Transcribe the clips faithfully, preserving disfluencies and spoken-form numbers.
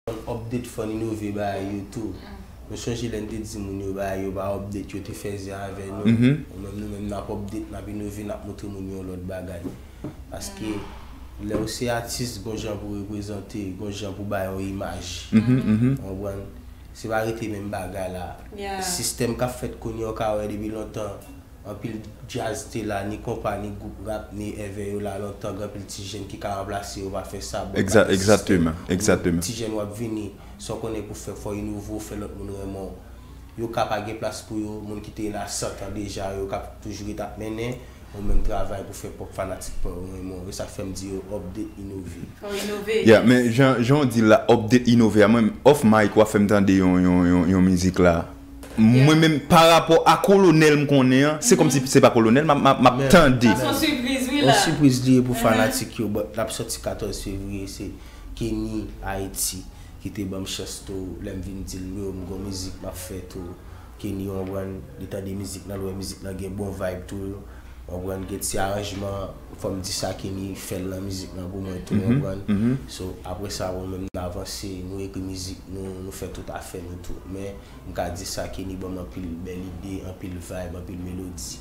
Fò n update, fò n inove bagay yo tou. Nou sonje lè n te di moun yo bagay yo pa update, yo te fè zen avè nou. Ou menm, nou menm, n ap update, n ap inove, n ap montre moun yo yon lòt bagay. Paske lè w se atis, gon jan pou reprezante, gon jan pou bay yon imaj. Ou konprann? Se pa rete menm bagay la. Sistèm k ap fèt kounye a, w ka wè depi lontan, anpil djaz te la, ni konpa, ni gwoup rap, ni èvè yo la lontan, gen anpil ti jèn ki ka ranplase yo, pa fè sa, bon, pa gen sistèm. Ti jèn w ap vini, sa w konnen pou fè, fò w inove, fè lòt moun renmen w. Yo ka pa gen plas pou yo, moun ki te la san tan deja, yo ka toujou ret ap mennen, ou menm travay pou fè pwòp fanatik pa w renmen w. E sa k fè m di yo update, inove. Fò w inove, yeah, yes. Men jan, jan w di la, update, inove a, mwen, off mic, w ap fè m tande yon, yon, yon, yon mizik la. Mwen menm, pa rapò a Kolonèl m konnen an, se kòmsi se pa Kolonèl m ap, m ap, m ap tande. Sa se yon sipriz, wi, la. Yon sipriz li ye pou fanatik yo, but l ap sòti katòz fevriye, se Kenny Haiti ki te ban m chans tou, lè m vin di l, yo, m gon mizik m ap fè tou. Kenny, w konprann, li tande mizik lan, l wè mizik lan gen bon vibe tou. W konprann, gen ti aranjman, fò m di sa, Kenny fè l nan mizik lan pou mwen tou, w konprann. So, apre sa, mwen menm, n avanse, nou ekri mizik nou, nou fè tout afè nou tou. Men, m ka di sa, Kenny ban m anpil bèl ide, anpil vibe, anpil melodi.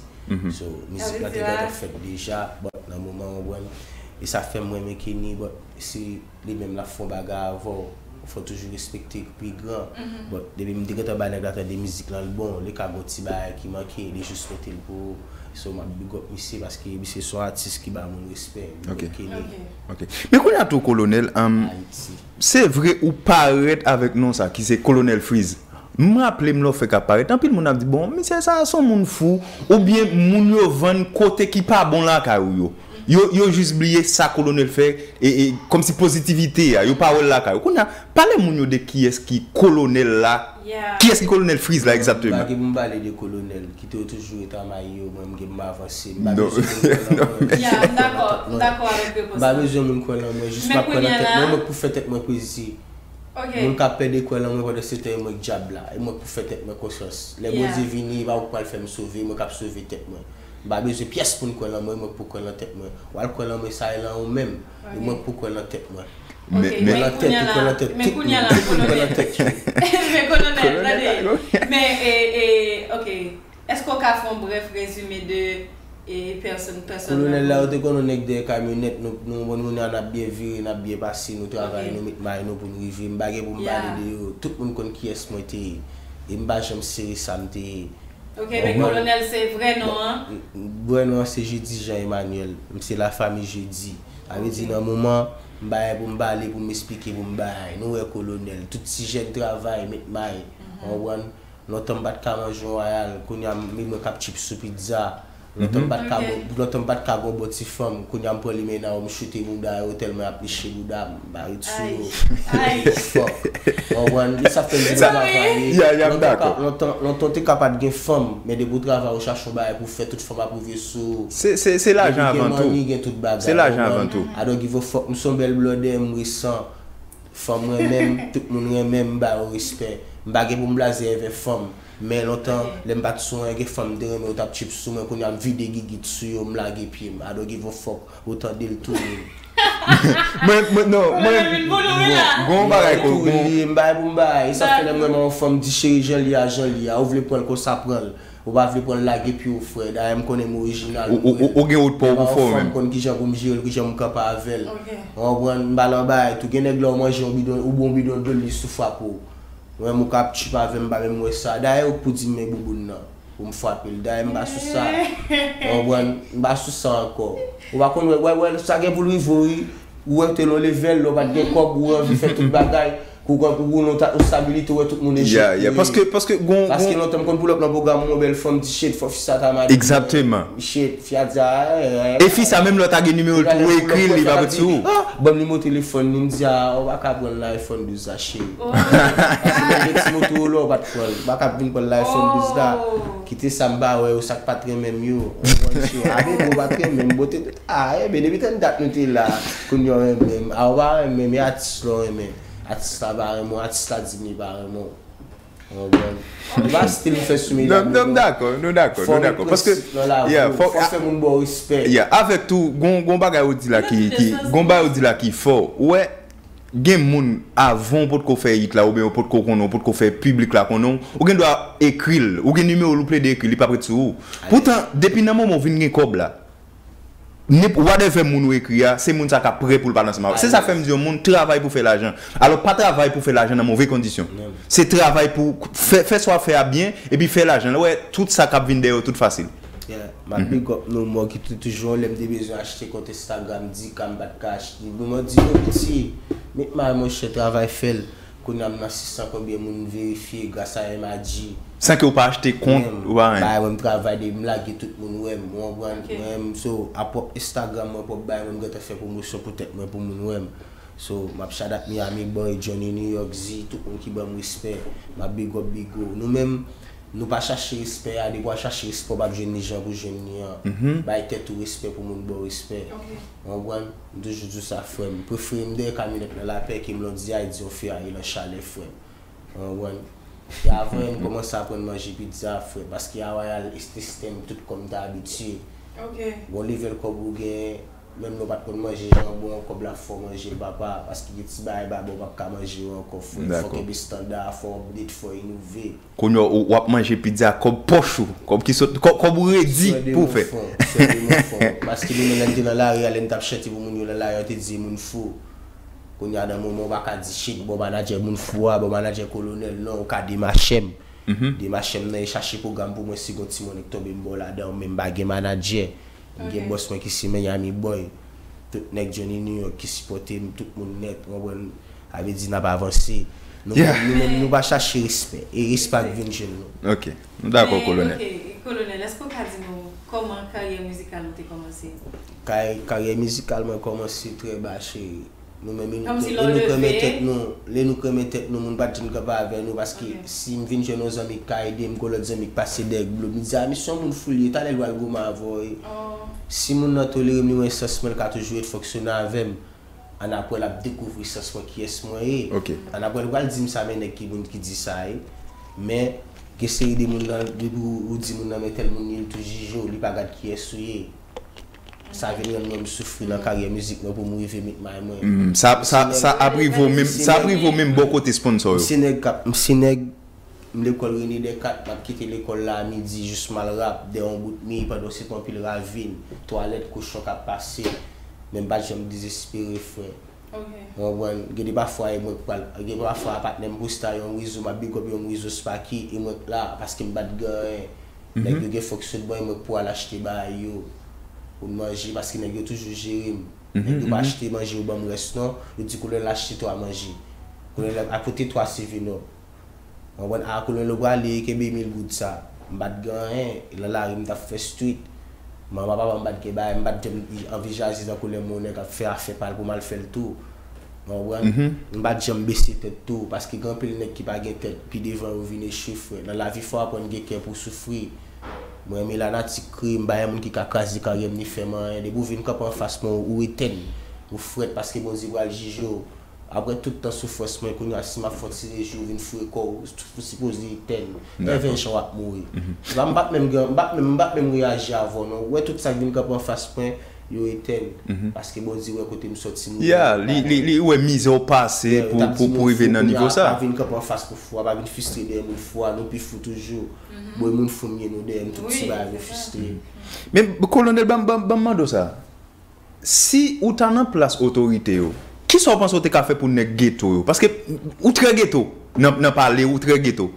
So, mizik lan te gentan fèt deja, but nan moman, w konprann, e sa fè m renmen Kenny, but se li menm l ap fè yon bagay avè w, fò w toujou respekte pi gran. But depi m te gentan bay nèg la tande mizik lan, l bon, li ka gon ti bagay ki manke, li jis mete l pou ou. So, m ap big up misye, paske misye se yon atis ki ba moun respè. Big up Kenny. Ok. Men kounye a tou, Kolonèl, um, se vre ou parèt avèk non sa, ki se Kolonèl Freeze. M raple m lè w fèk ap parèt, anpil moun ap di, bon, misye sa a se yon moun fou, oubyen moun yo vann kote ki pa bon lakay ou yo. Yo, yo jis bliye sa Kolonèl fè, e, e, kòmsi pozitivite a, yo pa wè l lakay ou. Kounye a, pale moun yo de kiyès ki Kolonèl la, kiyès ki Kolonèl Freeze la, egzakteman. M pa gen pou m pale de Kolonèl, kite yo toujou ret a may yo, mwen, m gen pou m avanse. M pa bezwen moun kwè nan mwen. Ya, m dakò, m dakò avèk repons lan. M pa bezwen moun kwè nan mwen, jis m ap kwè nan tèt mwen, mwen k pou fè tèt mwen plezi. Moun k ap pede kwè nan mwen pandan se tan e mwen k dyab la, e mwen k pou fè tèt mwen konsyans. Lè Bondye vini, e pa ou k pral fè m sove, e mwen k ap sove tèt mwen. M pa bezwen pyès moun kwè nan mwen, e mwen k pou kwè nan tèt mwen. W al kwè nan mwen, sa e lan ou menm, e mwen k pou kwè nan tèt mwen. Kwè nan tèt ou, kwè nan tèt tout moun, tout moun kwè nan tèt yo. Men Kolonèl, tande. Men, e, e, ok. Èske w ka fè yon brèf rezime de, e, pèsòn, pèsòn nan? Kolonèl la, yo te konn yon nèg dèyè kamyonèt, nou, nou, nou, nou, n ap byen vire, n ap byen pase, nou travay, nou met may nou pou n rive. M pa gen pou m pale de yo. Tout moun konn kiyès mwen te ye. E m pa janm sere sa m te ye. Ok, men Kolonèl se vrè non an? Vrè non an se Jeudi Jean Emmanuel. M se lafanmi Jeudi. Sa vle di nan moman, m pa gen pou m pale, pou m esplike, pou m bay. Nou wè Kolonèl. Tout ti jèn travay, met may. Ou konprann? Lontan m pa t ka manje yon wayal, kounye a m, mwen k ap tchip sou pizza. Lontan m pa t ka gon, lontan m pa t ka gon bon ti fanm, kounye a m pran limena yo, m choute bouda yo, tèlman y ap leche bouda m, m pa ret sou yo. Fòk. Ou konprann? E sa fè m vin travay. Lontan, lontan, lontan te ka pa t gen fanm, men depi w travay, ou chache yon bagay pou w fè, tout fanm ap rive sou ou. Se, se, se lajan avan tou. Depi gen manni, gen tout bagay. Se lajan avan tou. I don't give a fuck, m se yon bèl blòdè, m resan. Fanm renmen m, tout moun renmen m, m ba yo respè. M pa gen pou m blaze avè fanm. Men lontan, lè m pa t sou anyen, gen fanm m te renmen, yo t ap tchip sou mwen, kounye a m vide gigit sou yo, m lage pye m. I don't give a fuck, ou tande l tou wi. Mwen, mwen, non, mwen, gon bagay ko, gon. M bay pou m bay, e sa fè lè m renmen yon fanm, di cheri jan li a, jan li a, ou vle pran l konsa, pran l. Ou pa vle pran l lage pye w frè. Dayè m konnen m orijinal. Ou, ou, ou, ou gen wout pa w pou fè w menm. Fanm konn kijan pou m jere l, kijan m kanpe avè l. Ou konprann? M pa nan bagay tou. Gen nèg la ou manje yon bidon, ou bwè yon bidon dlo, li sou frape w. Ou menm ou ka ap tchip avè m, m pa menm wè sa. Dayè ou k pou di m men bouboun nan pou m frape l. Dayè m pa sou sa. Ou konprann? M pa sou sa ankò. Ou pa konn wè, wè, wè, sa gen pou l rive w wi. Ou wè w te nan yon level, lè w pa t gen kòb, ou anvi fè tout bagay, kou w, kou w nan yon stabilite, ou wè tout moun ejekte. Yeah, yeah. Paske, paske gon, paske lontan m konn pull up nan pwogram, yon bèl fanm di, shit, fò fi sa ta madanm mwen. Exactement. Shit, fi a di, ah, eh, eh. E fi sa menm lè w ta gen nimewo l tou, ou ekri l, li pa ret sou ou. Ah, ban m nimewo telefòn li, m di, ah, ou pa ka pran l nan iPhone douz la, cheri. Paske lè gen ti moto w la, ou pa t pran l. Ou pa ka vin pran l nan iPhone douz la. Kite sa, m pa wè yo, sa k pa t renmen m yo. Ou konprann, cheri? A bebe, ou pa t renmen m, bote. Ah, enben, depi tann dat nou te la, kounye a w renmen m. Ah, ou pa renmen m, e atis la w renmen. Atis la pa renmen w, atis la di m li pa renmen w. Ou konprann? E pa stil m fè sou medam yo, non. Non, m dakò, nou dakò, nou dakò. Fò gen prensip nan lavi w, fò fè moun ba w respè. Yeah, avèk tou, gon, gon bagay ou di la ki, ki, gon bagay ou di la ki fò. Ou wè, Gen moun, avan w potko fè hit la, oubyen w potko konnen, w potko fè piblik la konnen w, ou gen dwa ekri l, ou gen nimewo l, ou plede ekri l, li p ap ret sou ou. Poutan, depi nan moman w vin gen kòb la, nenp-, whatever moun ou ekri a, se moun sa k ap prè pou l pale ansanm avè w. Se sa fè m di yon moun travay pou fè lajan. Alò, pa travay pou fè lajan nan move kondisyon. Se travay pou fè, fè sa w ap fè a byen, epi fè lajan. Ou wè, tout sa k ap vin dèyè w, tout fasil. Yeah, m ap big up Nou More ki tou-, toujou lè m te bezwen achte kont Instagram di K m pa t ka achte. Nou More di nou piti, met may monchè, travay fè l. Kounye a m nan sis san konbyen moun verifye gras a M I G. San ke w pa achte kont, ou pa anyen. Bay mwen m travay de m lage tout moun wè m, ou konprann? Mwen menm, so, a pwòp Instagram mwen, pwòp bay mwen, m gentan fè pwomosyon pou tèt mwen pou moun wè m. So, m ap shout out Miami Boy, Johnny New York, Zi, tout moun ki ban m respè. M ap big up Bigo. Nou menm, nou pa chache respè a, depi w al chache respè, w p ap jwenn li jan pou jwenn li an. Bay tèt ou respè pou moun ba w respè. Ou konprann? M toujou di w sa, frè m. Prefere m dèyè kamyonèt nan lapè ke m lòt di a, e di yon feraye nan chalè, frè m. Ou konprann? E avan, m kòmanse aprann manje pizza, frè, paske a Royal Estestem, tout kò m te abitye. Gon level kòb ou gen, menm lè w pa t konn manje janbon, kòb la fè w manje l, papa, paske gen ti bagay baba w p ap ka manje yo ankò, frè. Fò w kenbe estanda, fò w update, fò w inove. Kounye a, w, w ap manje pizza, kòb pòch ou, kòb ki sot, kòb, kòb ou redi pou w fè. Swè de mwen fon, swè de mwen fon. Paske nou menm lè n te nan lari a, lè n t ap chante pou moun yo nan lari a, yo te di moun fou. Kounye a, nan moman ou pa ka di shit, bon manadjè moun fou a, bon manadjè kolonèl, non, ou ka demache m. Demache m nan e chache pwogram pou mwen, si gon ti monnen k tonbe m ba w ladan, men m pa gen manadjè. M gen bòs mwen ki se Miami Boy. Tout nèg Johnny New York ki sipòte m, tout moun nèt, ou konprann? Sa vle di n ap avanse. Nou menm, nou menm, nou pa chache respè. E respè ap vin jwenn nou. Ok. Nou dakò, kolonèl. Ok, kolonèl, èske w ka di nou kòman karyè mizikal ou te kòmanse? Kay-, karyè mizikal mwen kòmanse trè ba, cheri. Nou menm, e nou, e nou k renmen tèt nou. Lè nou k renmen tèt nou, moun pa t janm kanpe avè nou, paske si m vin jwenn yon zanmi k ka ede m, gon lòt zanmi k pase dèyè k blow m, li di, "A, misye yon moun fou li ye, talè l pral goumen avè w." Si moun nan tolere m, li wè sans mwen, l ka toujou ret fonksyone avè m. Annapre, l ap dekouvri sans mwen, kiyès mwen ye. Annapre, l pral di m sa, men nèg ki moun ki di sa ye. Men, gen seri de moun nan, depi ou, ou di moun nan, men tèl moun li, li tou jije w, li pa gad kiyès ou ye. Sa vin rann mwen m soufri nan karyè mizik mwen pou m rive met may mwen. Sa, sa, sa ap rive w menm, sa ap rive w menm bò kote sponsò yo. M se nèg k ap, m se nèg, m lekòl René Descartes, m ap kite lekòl la midi jis m al rap dèyè yon bout mi pandan se te anpil ravin, twalèt, kochon k ap pase. Men m pa t janm dezespere, frè. Ou konprann? Gen de pafwa e mwen k pral, gen pafwa patnè m Busta, Young Wizo, m ap big up Young Wizo Sparky, e mwen k la, paske m pa t gen anyen. Nèg yo gen fòk sot ban e mwen k pou al achte bagay yo pou n manje, paske nèg yo toujou jere m. Nèg yo pa achte manje yo ban m rès non. Yo di kounye a l achte twa manje. Kounye a l ap pote twa seven up. Ou konprann? A kounye a l prale kenbe mil goud sa. M pa t gen anyen. E nan lari m t ap fè street. Manman papa m pa t gen bagay. M pa t janm anvizaje tankou lè m wè yon nèg ap fè afè pa l pou m al fè l tou. Ou konprann? M pa t janm bese tèt tou, paske gen anpil nèg ki pa gen tèt, pi devan yo vin echwe, frè. Nan lavi, fò w aprann gen kè pou w soufri. Mwen renmen lanati k kreye m, m pa yon moun ki ka kraze karyè m, ni fè m anyen. Depi w vin kanpe anfas mwen, ou etèn. Ou frèt, paske Bondye pral jije w. Apre tout tan soufrans mwen, kounye a, si m ap fè yon ti reji, ou vin foure kò w, ou sipoze etèn. Èvè jan w ap mouri. M pa t menm gen, m pa t menm, m pa t menm reyaji avè w, non. Ou wè tout sa k vin kanpe anfas mwen, yo etèn. Paske Bondye wè kote m sòti, m rive. Yeah, li, li, li wè mizè w pase pou, pou, pou rive nan nivo sa. Pa vin kanpe anfas pou fou a, pa vin fristre dèyè moun fou a, nou pi fou toujou. Bon, e moun fou m ye, nou dèyè m, tout ti bagay nou fristre. Men, Kolonèl, ban m, ban m, ban m mande w sa. Si ou ta nan plas otorite yo, kisa w panse w te ka fè pou nèg geto yo? Paske ou trè geto. Nan, nan pale, ou trè geto.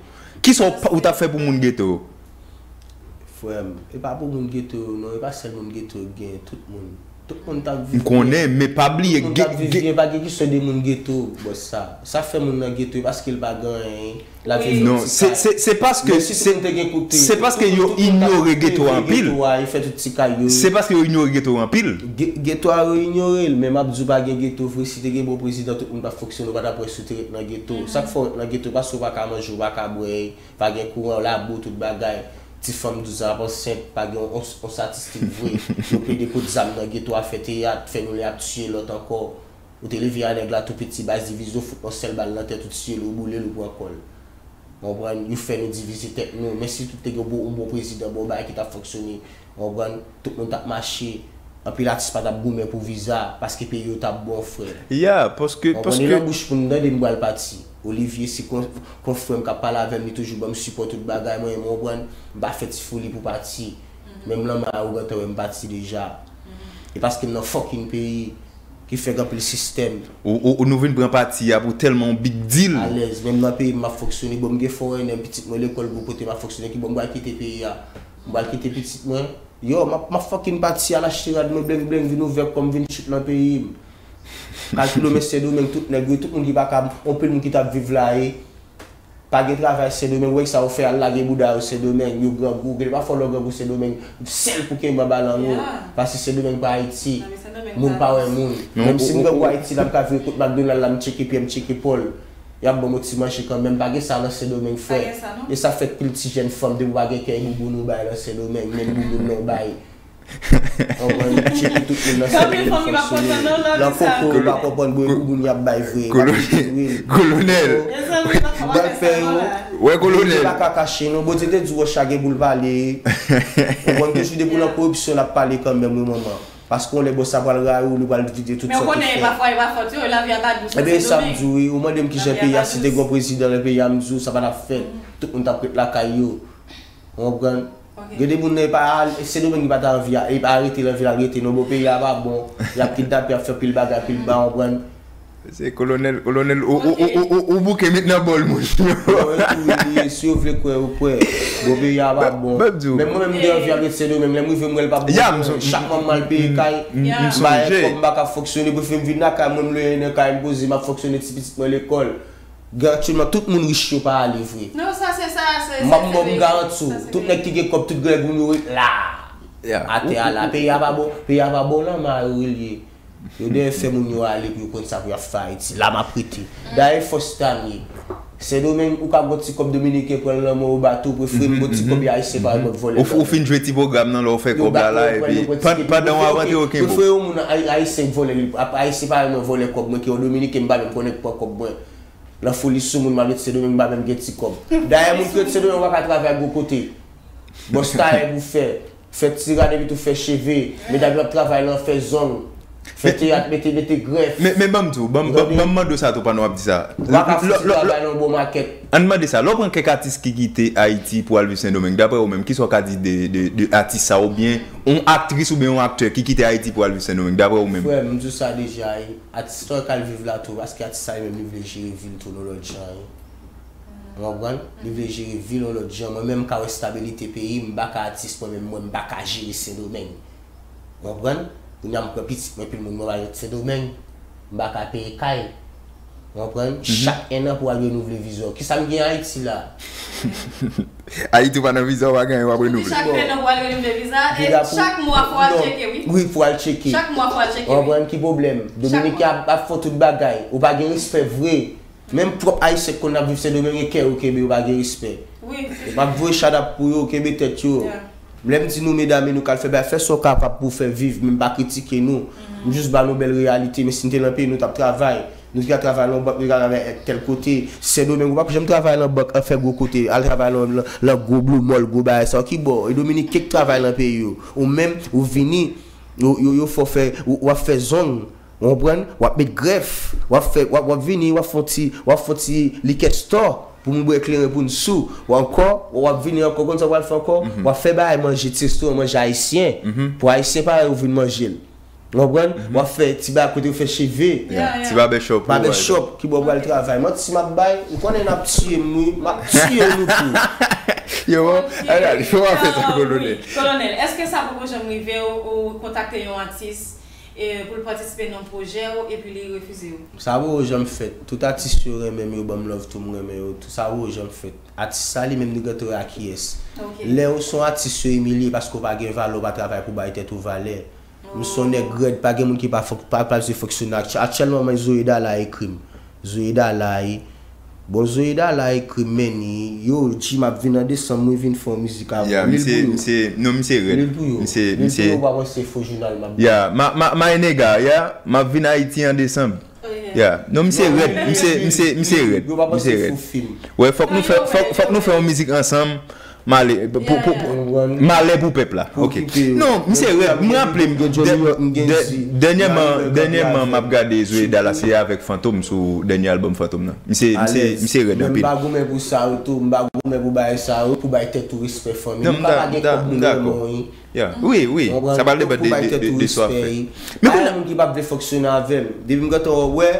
Kisa w, ou t ap fè pou moun geto yo? Frè m, e pa pou moun geto yo non, e pa sèl moun geto yo k genyen, tout moun. Tout moun t ap viv byen. M konnen, men pa bliye, tout moun t ap viv byen, pa gen kesyon de moun geto, bòs sa. Sa fè moun nan geto, e paske l pa gen anyen, l ap viv yon ti kay. Non, se, se, se paske, se, se paske yo inyore geto a anpil. Yo fè tout ti kay yo. Se paske yo inyore geto a anpil. Ge-, geto a yo inyore l, men m ap di w pa gen geto vre, si te gen bon prezidan, tout moun t ap fonksyone, ou pa t ap wè si w te ret nan geto. Sa k fè w ret nan geto, paske w pa ka manje, w pa ka bwè. Pa gen kouran, labou, tout bagay. Ti fanm douz an ap ansent, pa gen yon, yon statistik vre. Yo plede pot zam nan geto a, fè teyat, fè nou lè ap tiye lòt ankò. Ou te leve a nèg la tou piti, baz divize w, fout yon sèl bal nan tèt ou, tiye l, ou boule l, ou pran kò l. Ou konprann? Yo fè nou divize tèt nou. Men si tout te gen bon, yon bon prezidan, bon bagay ki t ap fonksyone, ou konprann? Tout moun t ap mache. Anpil atis pa t ap goumen pou viza, paske peyi yo t ap bon, frè. Ya, paske, Mwen paske, pran nan bouch pou m tande m pral pati. Olivier, se kon, kon frè m k ap pale avè m, li toujou ban m sipò tout bagay, mwen, mwen konprann, m pa fè ti foli pou pati. Menm lanmò a, ou gentan wè m pati deja. E paske m nan fucking peyi, ki fè gen anpil sistèm. Ou, ou, ou nou vin pran pati a pou tèlman yon big deal. Alèz, menm nan peyi m ap fonksyone, bon, m gen foreigner, pitit mwen lekòl, gwo kote m ap fonksyone, ki bon, m pral kite peyi a. M pral kite pitit mwen. Yo, m ap, m ap fucking pati al achte rad mwen, bleng, bleng, vin ouvè kò m, vin chute nan peyi m. Kalkile w, men Sendomeng, tout nèg yo, tout moun ki pa ka, anpil moun ki t ap viv la, e pa gen travay Sendomeng, wè sa ou fè, al lage bouda yo Sendomeng, yo grangou, gen pa fò lè w grangou Sendomeng, sèl pou kenbe anba lang ou, paske Sendomeng pa Ayiti, moun pa wè moun. Menm si m grangou Ayiti la, m ka vire kot McDonald la, m tcheke pyè m, tcheke pòl. Y ap ban m yon ti manje kanmenm, pa gen sa nan Sendomeng, frè. E sa fè anpil ti jèn fanm, depi w pa gen kè, e bouboun ou bay nan Sendomeng, menm bouboun nan w bay. Konprann, tcheke tout moun nan Sendomeng fonksyone. Nan koko, yo pa konprann, bon, e bouboun y ap bay vre. Kolonèl. Bèl fè yo. Wè, kolonèl. Pa ka kache non, Bondye te di w chak gen pou l pale. Ou konn toujou depi w nan koripsyon, l ap pale kanmenm, wi, manman. Paske yon lè bòs sa pral rayi w, li pral vide tout sa ou te fè. Men w konnen, pafwa e pa fòt yo, lavi a pa dous nan Sendomeng. Ebyen, sa m di w, wi, ou mande m kijan peyi a, si te gen yon prezidan nan peyi a, m di w, sa pa t ap fèt. Tout moun t ap ret lakay yo. Ou konprann? Gen de moun nan, e pa Sendomeng li pa ta anvi, e pa rete nan vil, al rete non, bon, peyi a pa bon, y ap kidnape, y ap fè pil bagay, pil ba, ou konprann? Se kolonèl, kolonèl, ou, ou, ou, ou, ou, ou bouke met nan bòl moun yo. Yo, yo tou li ye, si yo vle kwè, yo kwè. Bon, peyi a pa bon. Menm mwen menm, m gen anvi al ret Sendomeng, lè m rive, m wè l pa bon. Chak mwa m al peye kay, m bay kòb, m pa ka fonksyone, prefere m vin lakay mwen, m lwe nan kay, m poze, m ap fonksyone, ti pitit mwen lekòl. Aktyèlman, tout moun rich yo pa ale vre. Non, sa se sa, se. M ap ba w, m garanti w, tout nèg ki gen kòb, tout grenn moun yo ret la. Atè a la. Peyi a pa bon, peyi a pa bon, lanmò a yo rele. Yo dèyè fè moun yo ale pou yo konn sa pou y ap fè Ayiti. La m ap rete. Dayè fòs ta m ye. Sendomeng, ou ka gon ti kòb dominiken pran l nan men w, bato, prefere m gon ti kòb, ayisyen parèy mwen k vòlè kòb. Ou fin jwe ti pwogram nan, lè w fè kòb la, la, epi pandan w ap antre, oke, bon. Prefere yon moun ayisyen k vòlè li, ayisyen parèy mwen vòlè kòb mwen, ke yon dominiken m pa menm konnen k pran kòb mwen. Nan foli sou moun, m al ret Sendomeng, m pa menm gen ti kòb. Dayè, moun ki ret Sendomeng, ou pa ka travay gwo kote. Bòs tayè pou fè. Fè ti rad epi tou fè cheve. Medam yo ap travay lan fè zong. Fè teyat, mete, mete grèf. Men, men ban m di w, ban m, ban m, ban m mande w sa tou pandan w ap di sa. Ou pa ka fouti travay nan bon makèt. Ann mande sa, lè w pran kèk atis ki kite Ayiti pou al viv Sendomeng, daprè ou menm, kisa w ka di de, de, de atis sa oubyen yon aktris oubyen yon aktè ki kite Ayiti pou al viv Sendomeng, daprè ou menm? Frè m, m di w sa deja, e atis lan k al viv la tou, paske atis sa li menm li vle jere vi l tou yon lòt jan, e. Ou konprann? Li vle jere vi l yon lòt jan. Mwen menm, m ka wè estabilite peyi m, m pa ka atis mwen menm, mwen, m pa ka jere Sendomeng. Ou konprann? Kounye a m pran pitit mwen, epi moun mwen pa ret Sendomeng. M pa ka peye kay. Ou konprann? Chak ennan pou al renouvle viza w. Kisa m gen Ayiti la? Ayiti ou pa nan viza, ou pa gen anyen w ap renouvle. Chak ennan pou al renouvle viza, e chak mwa fò al tcheke, wi. Wi, pou al tcheke. Chak mwa fò al tcheke, wi. Ou konprann ki pwoblèm? Dominiken ap, ap fè tout bagay. Ou pa gen respè vre. Menm pwòp Ayisyen k konn ap viv Sendomeng, e kè yo kenbe, yo pa gen respè. Wi, se sa. M ap voye shout out pou yo, kenbe tèt yo. Lè m di nou, medam, e nou k al fè bagay, fè sa w kapab pou w fè viv, men m pa kritike nou. M jis ba nou bèl reyalite, men si n te nan peyi nou, t ap travay. Nou te ka travay nan bank, nou te ka travay tèl kote. Sendomeng, ou p ap janm travay nan bank, an fè gwo kote, al travay nan, nan, nan gwo Blue Mall, gwo bagay sa yo, ki bò? E Dominiken k travay nan peyi yo. Ou menm, ou vini, yo, yo, yo fè w fè, ou, w ap fè zong. Ou konprann? W ap met grèf. W ap fè, w ap, w ap vini, w ap fè yon ti, w ap fè yon ti liquor store pou nou bwè kleren pou n sou. Ou ankò, w ap vini ankò, konn sa w pral fè ankò? W ap fè bagay manje, ti restoran manje ayisyen. Pou ayisyen parèy ou vin manje l. Ou konprann? W ap fè ti bagay kote yo fè cheve. Ti barbershop. Barbershop, ki bò w pral travay? Manti m ap bay, ou konnen n ap tiye m, wi. M ap tiye nou tou. Yo, bon, gade, fè w ap fè sa, kolonèl. Kolonèl, èske sa poko janm rive w, ou kontakte yon atis? E pou l patisipe nan pwojè w epi li refize w. Sa poko janm fèt. Tout atis yo renmen m, yo ban m love tou, m renmen yo tou. Sa poko janm fèt. Atis sa li menm li gentan wè a kiyès. Lè w se yon atis yo imilye paske w pa gen valè, w pa travay pou bay tèt ou valè. M se yon nèg rèd, pa gen moun ki pa fòk, pa, pa bezwen fonksyone. Aktyèlman, men Zoe Dala ekri m. Zoe Dala, Bon, Zoe Dala ekri m, men ni, yo, G, m ap vin an desanm, wi, vin fè yon mizik avè w. Li l pou yo. Non, misye rèd. Li l pou yo. Misye, misye. Li l pou yo, pa panse fo jounal m ap bay. Ya, ma, ma, my nigga, ya, m ap vin Ayiti an desanm. Ya, non, misye rèd, misye, misye, misye rèd. Yo pa panse fo fim. Wè, fòk nou fè, fòk, fòk nou fè yon mizik ansanm. Malè pou, pou, pou, malè pou pèp la. Ok. Non, misye rèd. M raple m dènyèman, dènyèman m ap gade Zoe Dallas avèk Fantom sou dènye album Fantom nan. Misye, misye, misye rèd anpil. M pa goumen pou sa yo tou, m pa goumen pou bagay sa yo, pou bay tèt ou respè fanmi. M pa gen kòb moun renmen wi. Yeah. Wi, wi. Sa pral depann de, de, de sa w ap fè. Men kounye a moun ki p ap vle fonksyone avè m. Depi m gentan wè,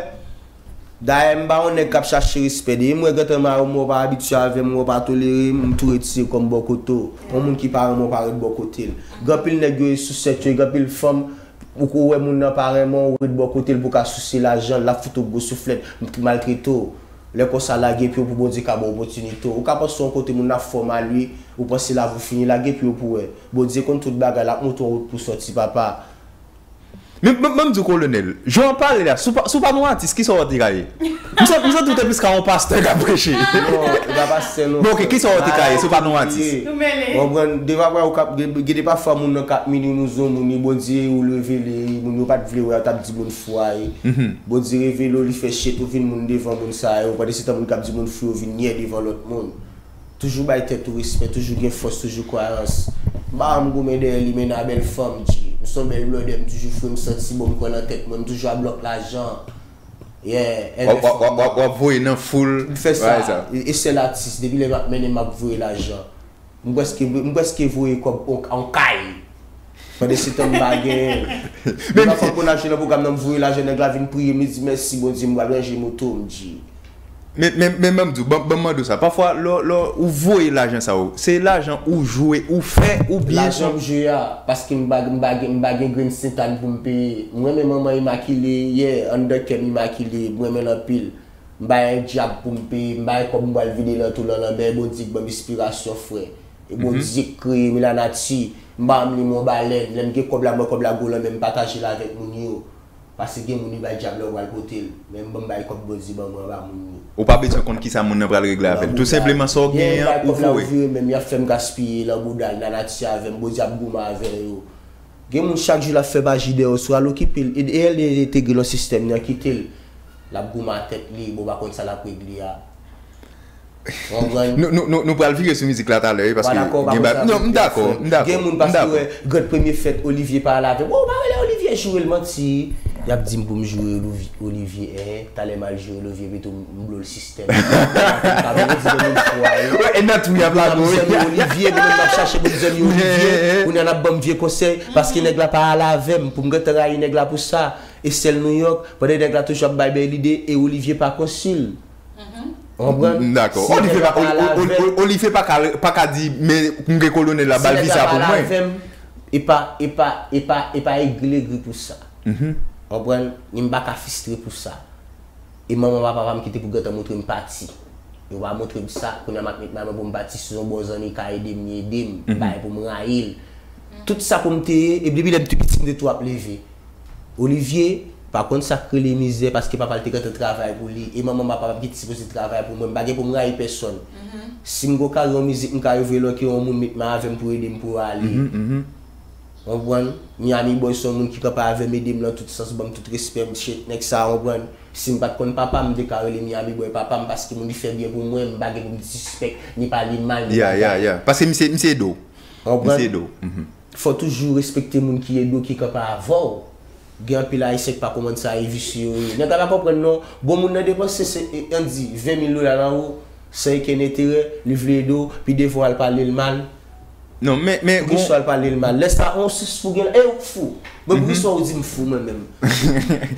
dayè m pa yon nèg k ap chache respè. Depi m wè gentan m a yon mwen pa abitye avè m, mwen pa tolere m, m tou retire kò m bò kote w. Yon moun ki pa renmen w pa ret bò kote l. Gen anpil nèg yo e sousèt yo, gen anpil fanm ou ko wè moun nan pa renmen w, ou ret bò kote l pou w ka souse lajan l, l ap fout ou gwo souflèt, maltrete w. Lè konsa lage pye w pou Bondye ka ba w opòtinite w. Ou ka panse yon kote moun ap fè w mal wi, ou panse lavi w fini, lage pye w pou w wè. Bondye konn tout bagay, l ap montre w wout pou w sòti papa. Men, men, men m di w kolonèl, jan w ap pale la, si w pa, si w pa t yon atis, kisa w te ka ye? M santi, m santi w te plis ka yon pastè k ap preche. Non, e pa pastè non. Bon, ok, kisa w te ka ye, si w pa t yon atis? Ou konprann, devan pwa ou k ap, gen, gen de pafwa moun nan k ap minimize yon moun, e Bondye ou revele, moun yo pa t vle wè, yo t ap di moun fou a, e Bondye revele w, li fè shit ou vin moun devan moun sa yo, pandan se tan moun k ap di moun fou yo vin nyè devan lòt moun. Toujou bay tèt ou respè, toujou gen fòs, toujou kwayans. M pa janm goumen dèyè li, men nan bèl fanm, G. M se yon bèl blòdè, m toujou fre, m santi bon, m kwè nan tèt mwen, m toujou a blòk lajan. Yeah, w ap, w ap, w ap, w ap voye nan foul. M fè sa, e, e sèl atis, depi lè m ap mennen, m ap voye lajan. M prèske, m prèske voye kòb on, on kay. Pandan se tan m pa genyen. Depi yon fwa m konn achte nan pwogram nan, m voye lajan, nèg la vin priye m, li di, mèsi Bondye, m pral ranje moto m, G. Men, men, men, ban m di w, ban, ban m mande w sa. Pafwa, lè, lè ou voye lajan sa yo, se lajan ou jwe, ou fè, oubyen se... Lajan m jwe a, paske m pa, m pa gen, m pa gen grenn sentàn pou m peye. M renmen manman imakile, yeah, anndan kè m imakile, m renmen l anpil. M pa gen dyab pou m peye, m pa gen kòb m pral vide nan twou nan lanmè, Bondye k ban m enspirasyon, frè. E Bondye k kreye m, e lanati. M pa janm li m yon balèn, lè m gen kòb la, m wè kòb la gwo lan men m, pataje l avèk moun yo. Paske gen moun li bay dyab la, ou pral pote l. Men m ban m bay kòb Bondye ban mwen anba moun yo. Ou pa bezwen konn kisa moun nan pral regle avè l. Tou senpleman sa w genyen an, ou voye. Gen bay kòb la, ou vire men m, y ap fè m gaspiye l an bouda l, nan nati avè m, Bondye ap goumen avè yo. Gen moun chak jou l ap fè maji dèyè w, si w al okipe l, e, e al entegre l nan sistèm nan, kite l. L ap goumen a tèt li, bon, w pa konn sa l ap regle a. Konprann? Nou, nou, nou, nou pral vire sou mizik la talè, wi, paske gen ba-, non, m dakò, m dakò. Gen moun paske wè, gad premye fèt, Olivier pa al avè m. Bon, ou pa rele Olivier, joure l manti. Y ap di m pou m joure Olivi-, Olivier, en, talè m al joure Olivier, pito m, m blo l sistèm. M pa vle di moun fwa, wi. Wè, e nan tou y ap la, wi. Zanmi Olivier, mwen menm m ap chache moun zanmi Olivier. Kounye a n ap ban m vye konsèy, paske nèg la pa al avè m, pou m gentan rayi nèg la pou sa. E sèl New York, pandan nèg la toujou ap bay bèl ide, e Olivier pa konsil. Konprann? M dakò. Olivier pa, Olivier pa ka, pa ka di, men m gen kolonèl la, ba l visa pou mwen. Si nèg la pa al avè m, e pa, e pa, e pa, e pa egri pou sa. Konprann? Ni m pa ka fistre pou sa. E manman m ak papa m ki te pou gentan montre m pati. Yo pa montre m sa, kounye a m ap met men mwen pou m pati, si yon bon zanmi ka ede m, li ede m. M pa gen pou m rayi l. Tout sa pou m te ye, e depi lè m te piti, m te tou ap leve. Olivier pa konn sa k rele mizè paske papa l te gentan travay pou li. E manman m ak papa m ki te sipoze travay pou mwen. M pa gen pou m rayi pèsonn. Si m gon kari yon mizik, m ka reveye l anke yon moun met men avè m pou ede m pou ale. Konprann? Miami Boy se yon moun ki kanpe avè m, ede m nan tout sans, ban m tout respè m, shit, nèg sa, konprann? Si m pa t konn papa m, m te ka rele Miami Boy papa m, paske moun li fè byen pou mwen, m pa gen pou m disrespect, ni pale mal, ni bagay. Yeah, yeah, yeah. Paske misye, misye ede w. Konprann? Misye ede w. Fò toujou respekte moun ki ede w, ki kanpe avè w. Gen anpil Ayisyen ki pa konprann sa e visye yo ye. Nèg la pa konprann non. Bon moun nan depanse se, e, ann di, ven mil dola nan ou, san okenn enterè, li vle ede w, pi devan w al pale l mal. Non, men, men, poukisa w al pale l mal? Lè sa, on sis fou gen la. E ou k fou. Mwen, poukisa w di m fou, mwen menm?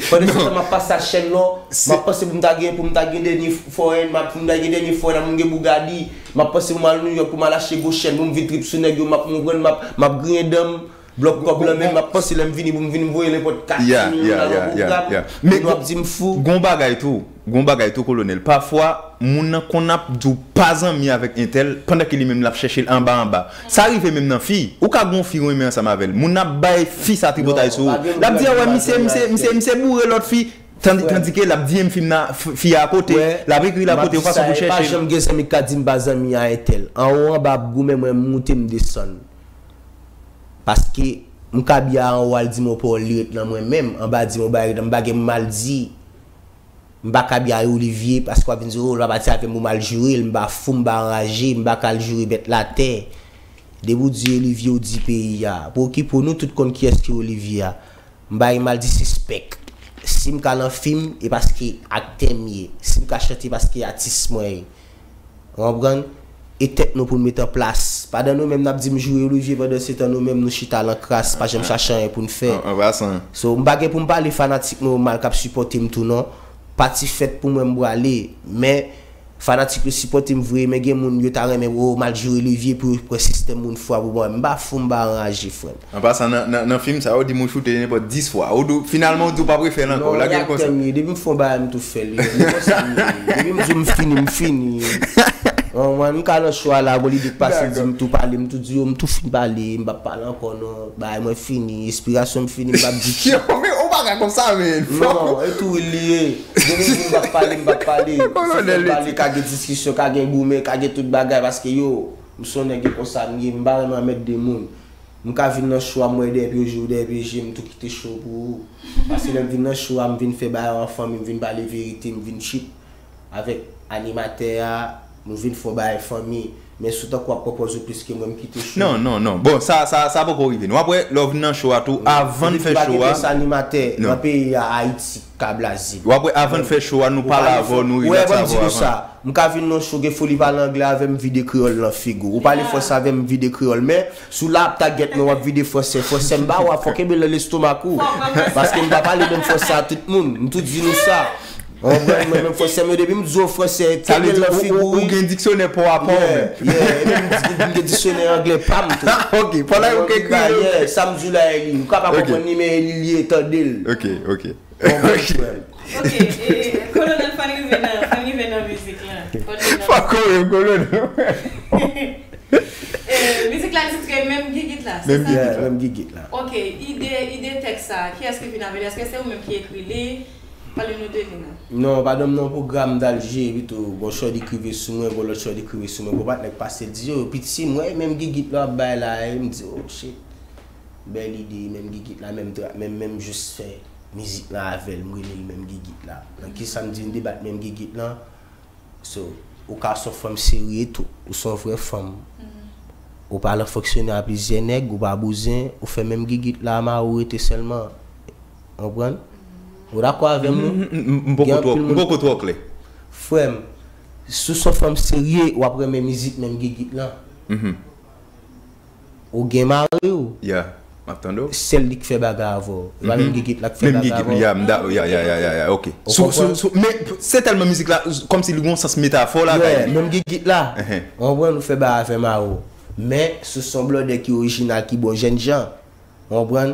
Pandan se tan, m ap pase a chèn non, m ap panse pou m ta gen, pou m ta gen dènye foreign, m ap, pou m ta gen dènye foreign, pou m gen Bugatti, m ap panse pou m al New York, pou m al achte gwo chèn, pou m vin trip sou nèg yo, m ap, konprann, m ap, m ap griyen dan m, blòk kòb lan men, m ap panse lè m vini, pou m vin voye nenpòt kat, yeah, yeah, yeah, yeah, yeah, pou w ap di m fou. Gon bagay tou, gon bagay tou, kolonèl. Pafwa, moun nan konn ap di w pa zanmi avèk entèl, pandan ke li menm l ap chèche l anba anba. Sa rive menm nan fi. Ou ka gon fi ou renmen ansanm avè l. Moun nan ap bay fi sa tripotay sou ou. L ap di, a wè, misye, misye, misye, misye boure lòt fi. Tandi, tandi ke l ap di m fi m nan, f-, fi a kote, l ap ekri l a kote, yon fason pou chèche l. Pa janm gen zanmi k ka di m pa zanmi a entèl. Anwo anba ap goumen, mwen m moute, m desann. Paske m ka byen anwo al di m yon pawòl li ret nan mwen menm, anba di m yon bagay ret nan m, m pa gen pou m al di. M pa ka bay Olivier paske w ap vin di, oh, l pa pati avè m, ou mal joure l, m pa fou, m pa anraje, m pa ka al joure bèt latè. Depi w di Olivier, w di peyi a. Pou okipe w, nou tout konn kiyès ki Olivier a. M pa gen mal disrespect. Si m ka nan fim, e paske aktè m ye. Si m ka chante, paske atis mwen ye. Ou konprann? E tèt nou pou n met an plas. Pandan nou menm n ap di m joure Olivier, pandan se tan nou menm nou chita lan kras, pa janm chache anyen pou n fè. An, an pasan. So, m pa gen pou m pale fanatik mwen yo mal k ap sipòte m tou non. Pati fèt pou mwen m prale. Men, fanatik yo sipòte m vre, men gen moun yo ta renmen, oh, m al joure Olivier pou yo pran sistèm moun fou a pou mwen. M pa fou, m pa anraje, frè m. An pasan, nan, nan, nan fim sa, ou di m ou choute nenpòt dis fwa. Ou di, finalman, ou di ou pa prefè l ankò. Non, ou lage l konsa. Aktè m ye. Depi m fè yon bagay, m tou fè l. Se konsa m ye. Depi m di w m fini, m fini. Bon, mwen, m ka nan show a la, gon lide k pase, di m tou pale, m tou di yo, m tou fin pale, m p ap pale ankò, non. Bagay mwen fini, enspirasyon m fini, m p ap di. Yo, men, ou pa ka konsa, men. Non, e tou real li ye. Depi m di m p ap pale, m p ap pale. Si fè m pale, ka gen diskisyon, ka gen goumen, ka gen tout bagay, paske yo, m se yon nèg e konsa m ye, m pa renmen anmède moun. M ka vin nan show a, m wè dèyè pye w, je w dèyè pye je, m tou kite show pou ou. Paske lè m vin nan show a, m vin fè bagay an fanmi, m vin pale verite, m vin chip avèk animatè a, nou vin fè yon bagay fanmi. Men si w tankou w ap pran pòz ou plis ke mwen, m kite show. Non, non, non. Bon, sa, sa, sa poko rive nou. Apre, lè w vin nan show a tou, avan n fè show a. Depi m pa gen plis animatè nan peyi a, Ayiti, ka blaze. W ap wè, avan n fè show a, nou pale avè w, nou rilaks avè w avan. M ka vin nan show, gen foli pale anglè avè m, vide kreyòl nan figi w. Ou pale fransè avè m, vide kreyòl. Men, si w la ap tagèt mwen, w ap vide fransè. Fransè m ba w a, fò kenbe l nan lestomak ou. Paske m pa pale menm fransè a tout moun. M tou di nou sa. Ou konprann? Mwen menm fransè m yo, depi m di w fransè, kenbe l nan figi w, wi. Ou gen diksyonè pa w apa w menm. Yeah, yeah. E menm m gen diksyonè anglè pa m tou. Ok, pandan yo k ekri yo. Yeah, sa m di w la, e li. Ou ka pa konprann li, men e li l ye, tande l. Ok, ok. Bon, bon, frè m. Ok, e, Kolonèl, fò n rive nan, fò n rive nan mizik la. Fò n rive nan mizik la. Fò n rive, Kolonèl. E, mizik la titre Menm Gigit la, se sa? Menm Gigit la. Yeah, Menm Gigit la. Ok, ide, ide tèks sa, kiyès ki vin avè li? Èske se ou menm ki ekri li? Pale nou de li non. Non, pa donm nan pwogram m t al jwe, pito, gon chòdi k rive sou mwen, gon lòt chòdi k rive sou mwen, gon patnè k pase di, yo, piti, m wè Menm Gigit la w ap bay la, e m di, oh, shit. Bèl ide, Menm Gigit la, menm tra-, menm, menm jis fè mizik lan avè l, m rele l Menm Gigit la. Nan ki sa m di n debat Menm Gigit lan? So, ou ka se yon fanm serye tou, ou se yon vrè fanm. Ou pa nan fonksyone a plizyè nèg, ou pa bouzen, ou fè Menm Gigit la mare w rete sèlman. Ou konprann? Ou dakò avè m, non? M, m, m, m poko twò, m poko twò klè. Frè m, si w se yon fanm serye, w ap renmen mizik Menm Gigit lan. Ou gen mari w. Yeah, m ap tande w. Sèl li k fè bagay avè w. E pa Menm Gigit la k fè bagay avè w. Menm Gigit, yeah, m da, yeah, yeah, yeah, yeah, yeah, ok. Ou konprann? Men se tèlman mizik la, kòmsi li gon sans metafò la, yeah, Menm Gigit la. Ou konprann, ou fè bagay avè mari w. Men, si w se yon blòdè ki orijinal, ki bon jènjan. Ou konprann?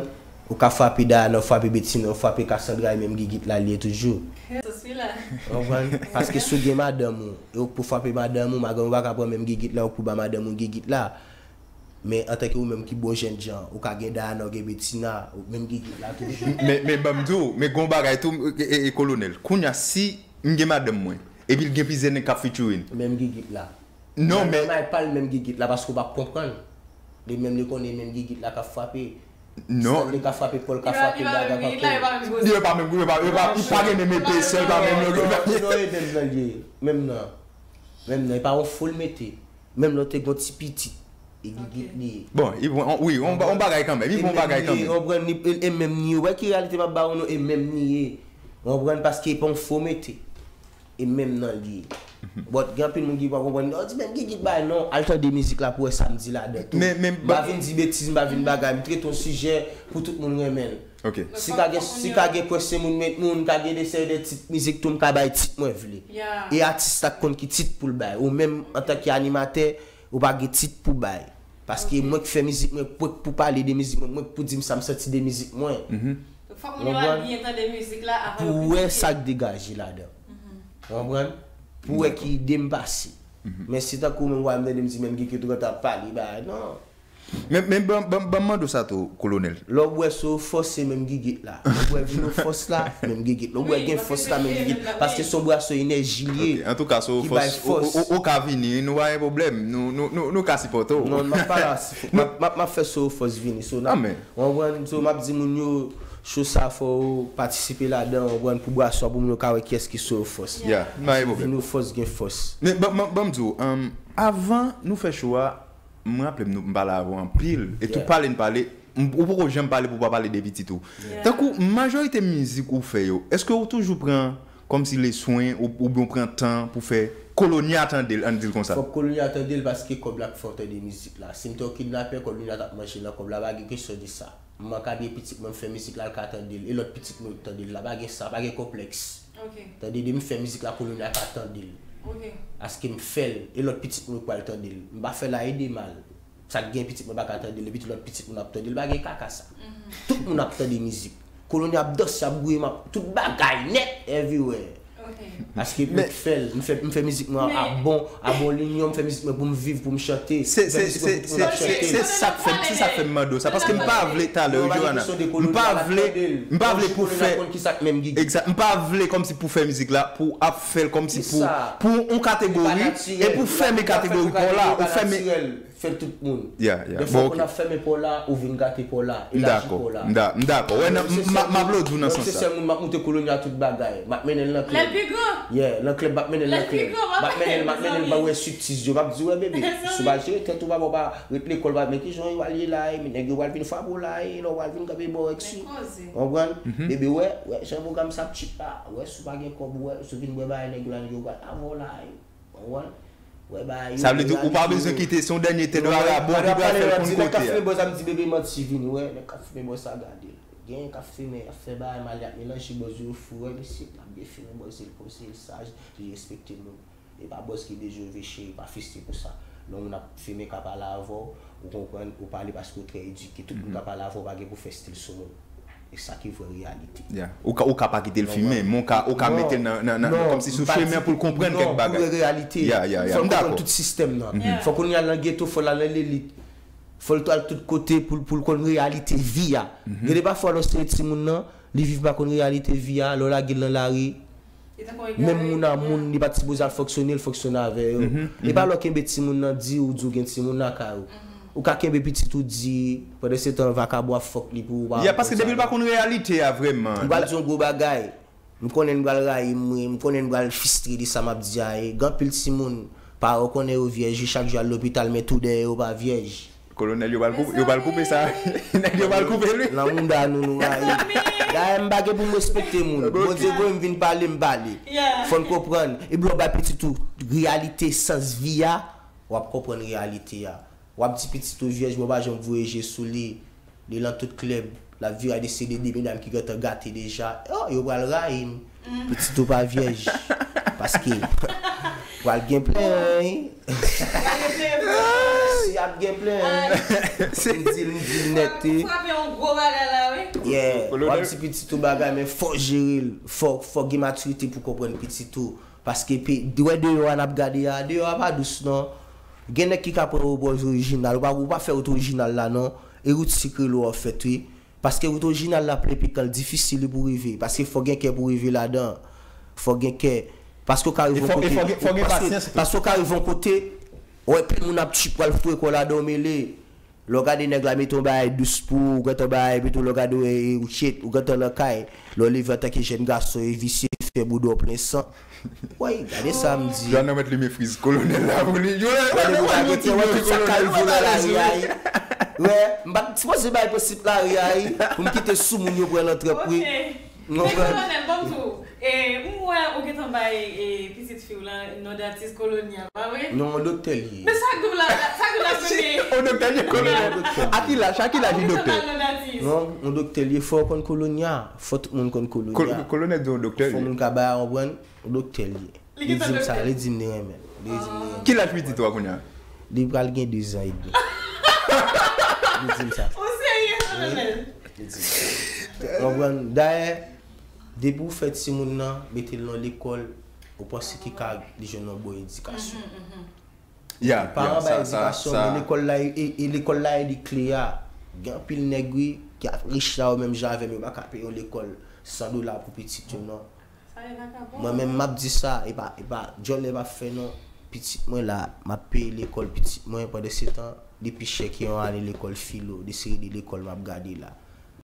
Ou ka frape Dayana, ou frape Betina, ou frape Cassandra, e Menm Gigit la li ye toujou. Ou konprann? Paske si w gen madanm ou, e ou k pou frape madanm ou, madanm ou pa ka pran Menm Gigit la, ou k pou ba madanm ou gigit la. Men antanke ou menm ki bon jènjan, ou ka gen Dayana, ou gen Betina, ou Menm Gigit la toujou. Men, men ban m di w, men gon bagay tou, e, e, e, Kolonèl. Kounye a, si m gen madanm mwen, epi l gen plizyè nèg k ap featuring. Menm Gigit la. Non, men. Nan may pa l Menm Gigit la, paske w p ap konprann. Li menm li konnen Menm Gigit la k ap frape. Non. Stanley ka frape, Paul ka frape, Daga ka frape. Yo pa menm, yo pa, yo pa, li pa gen menm epesè, li pa menm longueur. Non, non, e menm nan li ye. Menm nan. Menm nan, e pa yon fo l mete. Menm lè w te gen yon ti pitit. E Gigit li ye. Bon, wi, yon ba-, yon bagay kanmenm. Li bon bagay kanmenm. Ou konprann, e menm li ye. Ou wè ki reyalite m ap ba ou non, e menm li ye. Ou konprann, paske e pa yon fo mete. E menm nan li ye. But gen anpil moun ki pa konprann. Yo di Menm Gigit bay non, al tande mizik la pou wè sa m di ladan tou. Men, men, m pa vin di betiz, m pa vin bagay, m trete yon sijè pou tout moun renmen l. Ok. Si ka gen, si ka gen kwè se moun met moun, ka gen de seri de tit mizik tou, m ka bay tit mwen vle. E atis la k konn ki tit pou l bay. Ou menm, antanke animatè, ou pa gen tit pou bay. Paske mwen k fè mizik mwen, mwen k pou pale de mizik mwen, mwen k pou di m sa m santi de mizik mwen. Fòk moun yo al byen tande mizik la avan yo kritike. Pou wè sa k degaje ladan. Ou konprann? Pou wè ki ide m pase. Men si tankou menm w ap tande m di Menm Gigit tou, w ap pale bagay, non. Men, men ban, ban, ban m mande w sa tou, Kolonèl. Lè w wè si w fòse Menm Gigit la. Lè w wè vin yon fòs la, Menm Gigit. Lè w wè gen fòs la, Menm Gigit. Paske se yon bwason enèji li ye. Ok, antouka, si w fòs, ou, ou, ou ka vini, nou pa gen pwoblèm. Nou, nou, nou, nou ka sipòte w. Non, m ap pale a sipò-, m ap, m ap, m ap fè si w fòs vini, so n ap, ou konprann? So, m ap di moun yo, Cho sa fò w patisipe ladan, w konprann, pou bwason an, pou moun yo ka wè kiyès ki sou yo fòs. Yeah, pa gen pwoblèm. Vin ou fòs, gen fòs. Men ban, ban, ban m di w, um, avan nou fè cho a, m raple m nou, m pale avè w anpil. E tout pale n pale, m, ou poko janm pale pou w pa pale de pitit ou. Tankou majorite mizik ou fè yo, èske ou toujou pran kòmsi leswen ou, oubyen w pran tan pou fè Kolonya tande l, ann di l konsa? Fòk Kolonya tande l paske kòb la k fè w tande mizik la. Si m te yon kidnapè, Kolonya t ap manje nan kòb la, pa gen kesyon de sa. M ankabre pitit mwen, m fè mizik la, l ka tande l. E lòt pitit mwen yo k tande l la, pa gen sa, pa gen konplèks. Tande de m fè mizik la, Kolonya ka tande l. Paske m fè l, e lòt pitit mwen yo k pral tande l. M pa fè l a ede mal. Sa k gen pitit mwen pa ka tande l, epi lòt pitit moun ap tande l, pa gen kaka sa. Tout moun ap tande mizik. Kolonya ap danse, ap gouye, m ap, tout bagay nèt, everywhere. Paske m fè l, m fè, m fè mizik mwen a bon, a bon linyon, m fè mizik mwen pou m viv, pou m chante. Se, se, se, se, se, se sa k fè, se sa k fè m mande w sa. Paske m pa vle, talè, Johanna, m pa vle, m pa vle pou fè, egzak, m pa vle kòmsi pou fè mizik la, pou ap fè l kòmsi pou, pou yon kategori, e pou fèmen kategori pa w la, ou fèmen. Fè l tout moun. Dèfwa, bon, pou n ap fèmen pa w la, ou vin gate pa w la, elaji pa w la. M dakò, m dakò. Wè, m ap aplodi w nan sans sa. Se sèl moun m ap moute Kolonya tout bagay. M ap mennen l nan klèb. Lè l pi gran. Yeah, nan klèb, m ap mennen l nan klèb. M ap mennen l, m ap mennen l ba wè striptiz yo. M ap di, wè, bebe, si w pa jere tèt ou, papa, w pa ret lekòl, pa, men kijan w al ye la, e, men nèg yo pral vin frape w la, e, lè w pral vin kanpe bò èks ou. Konprann? Bebe, wè, wè, jan pwogram sa ap tchip la. Wè, si w pa gen kòb, wè, si w vin bwè bagay nèg yo la, nèg yo pral avè w la, e. Ou konprann? Wè, bagay yo, sa vle di ou pa bezwen kite, se yon dènye tèt varabon ki pral fè l konn kote a. Nèg k ap fimen bòz la, m di, bebe, manti vini, wè, nèg k ap fimen bòz sa, gade l. Genyen k ap fimen, y ap fè bagay mal, y ap melanje bòz yo, fou, wè, mesye, l ap byen fimen bòz, li poze, l saj, li respekte moun. E pa bòz ki bezwen veye, pa feste pou sa. Lè yon moun ap fimen, ka pale avè w, ou konprann, ou pale paske ou trè edike. Tout moun ka pale avè w, pa gen pou fè stil sou moun. E sa ki vrè reyalite. Ou ka, ou ka pa kite l fimen, men ou ka, ou ka mete l nan, nan, nan, kòmsi sou chemen pou l konprann kèk bagay. Non, pou reyalite. Fò l konprann tout sistèm nan. Fò kounye a nan geto, fò l al nan lelit. Fò l al tout kote pou, pou l konn reyalite vi a. Gen de pafwa lè w se timoun nan, li viv pa konn reyalite vi a, lè w lage l nan lari, menm moun a moun, li pa t sipoze al fonksyone, l fonksyone avè yo. E pa lè w kenbe timoun nan di, ou di w gen timoun lakay ou. Ou ka kenbe pitit ou di, pandan se tan vakabon ap fòk li pou ou pa. Yeah, paske depi l pa konn reyalite a vrèman. M pral di yon gwo bagay. M konnen n pral rayi m, wi. M konnen n pral fistre de sa m ap di a, e. Gen anpil timoun, paran yo konnen yo vyèj, wi, chak jou y al lopital, men tou dèyè yo pa vyèj. Kolonèl, yo pral koupe, yo pral koupe sa. Nèg yo pral koupe li. Nan mounda nou, nou rayi. Dayè, m pa gen pou m respekte moun. Bondye voye m vin pale, m pale. Fò n konprann. Epi lè w bay pitit ou reyalite, sans vi a, w ap konprann reyalite a. W ap di pitit ou vyèj, men w pa janm voye je sou li. Li lan tout klèb, l ap vire a de se de, de medam ki gentan gate deja. Oh, yo pral rayi m. Pitit ou pa vyèj. Paske pral gen plen, wi. Si ap gen plen, wi. M di l, m di l nèt, wi. Ou frape yon gwo bagay la, wi. Yeah. W ap di pitit ou bagay, men fò jere l. Fò, fò gen matirite pou konprann pitit ou. Paske pe, wè deyò a n ap gade a, deyò a pa dous non. Gen nèg ki ka pran yo pou orijinal, ou pa, ou pa fè wout orijinal la non. E wout sikre lou an fèt wi. Paske wout orijinal la plen pikan, l difisil wi pou rive. Paske fò gen kè pou rive ladan. Fò gen kè. Paske w ka rive yon kote. Fò gen pasyans tou. Paske w ka rive yon kote, wè pil moun ap tchip pral foure kò w ladan w mele. Lè w gade nèg la mete yon bagay dous pou ou, ou gentan bagay, epi tou lè w gade w, e, ou shit, ou gentan nan kay. Lè w leve antanke jèn gason, e visye, fè bouda w plen san. Woy, gade sa m di. Jòn nan mèt limen friz kolonèl la pou li. Yo la, gade pou bagay, wè tout sa k rive nan lari a, wi. Wè, m pa t sipoze bay prensip lari a, wi, pou m kite soumoun yo pran nan trap, wi. Ok. Ou konprann? Men kolonèl, ban m di w, e, m wè ou gentan bay, e, pitit fi w lan non datis Kolonya, pa vre? Non, yon doktè li ye. Men sa k di w la, sa k di w la premye? Yon doktè li ye, kolonèl. A ki laj, a ki laj li doktè? Ou gentan bay non datis. Non, yon doktè li ye, fò w konn Kolonya, fò tout moun konn Kolonya. Kol-, kolonèl di yon doktè li ye. Fò moun ka bay a konprann, yon doktè li ye. Li di m sa, li di m li renmen l. Li di m li renmen l. Ki laj pitit ou a kounye a? Li pral gen de zan edmi. Li di m sa. Ou serye, kolonèl? Li di m sa. Ou konprann? Dayè, depi w fè timoun nan, mete l nan lekòl, ou panse ki ka li jwenn yon bon edikasyon. Paran bay edikasyon, men lekòl la, e, e lekòl la, e li kle a. Gen anpil nèg, wi, ki ap rich la, yo menm jan avè m, yo pa ka peye yon lekòl san dola pou pitit yo, non. Mwen menm, m ap di sa, e pa, e pa djòlè m ap fè, non. Pitit mwen la, m ap peye lekòl pitit mwen, pandan se tan, li pi chè ke yon ane lekòl filo, de seri de lekòl m ap gade la.